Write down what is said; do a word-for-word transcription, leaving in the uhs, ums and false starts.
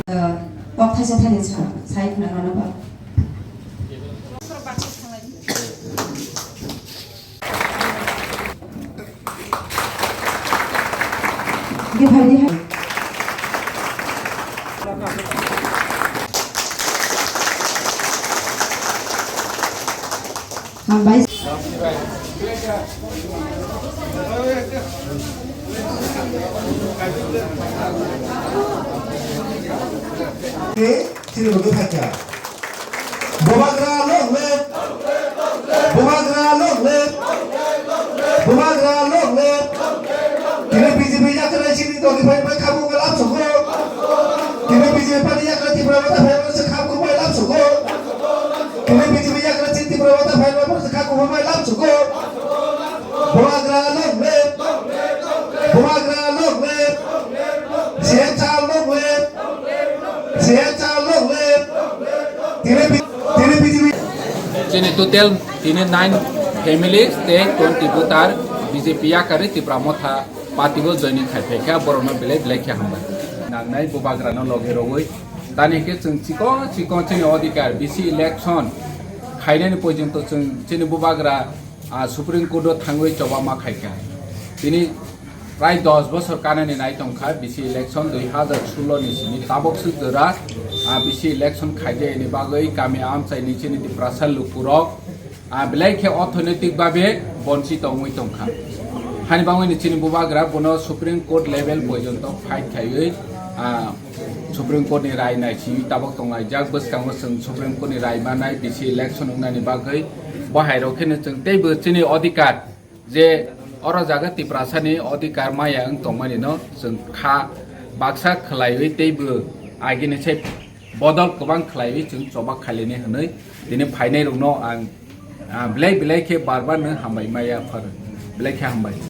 Kok thaisa thani sa, sai khna rwna ba. Di hai, di hai. Hambai. Chini bo khe phaikha. Bubagra long live! Bubagra long live! Bubagra long live! Tini B J P yakarwi chini dogni phaima khamu wng lam sokho. Tini B J P pani yakarwi Tipra Motha phaima se khamu wng lam sokho. Tini B J P yakarwi chini Tipra Motha phaima se khamu wng lam sokho. Bubagra long live! Bubagra long live! C M sir long live! C M sir long live! Tini B-, tini B J P. Chini total tini nine families tei twenty voter B J P yakarwi Tipra Motha party o joining khai phaikha, borokno belai belai khe hambai. Nangnai Bubagrano loge rogwi tani khe chwng chikon chikon chini odhikar B C election khainani porjonto chwng chini Bubagra, ah, Supreme Court o thangwi choba ma khaikha. Tini prai dos bosor kanani nai tongkha B C election dui hazar solo ni simi tabok swk jora, ah, B C election khaijani bagwi kami amchai ni chini Tiprasa lukurok, ah, belai khe orthonoitik babe bonchi tongwi tongkha. Hani bagwi ni chini Bubagra bono Supreme Court level porjonto fight khaiwi, ah, Supreme Court ni rai naisingwi tabok tonglaijak. Bwskango chwng Supreme Court ni rai manai B C election wngnani bagwi bo hai rok kheno chwng teibo chini odhikar je oro jaga Tiprasa ni odhikar maya wng tongmani no chwng kha baksa khwlaiwi teibo agini se bodol kwbang khwlaiwi chwng choba khailini hwnwi tini phainai rokno ang, ah, belai belai khe bar bar no hambai maya phar belai khe hambai.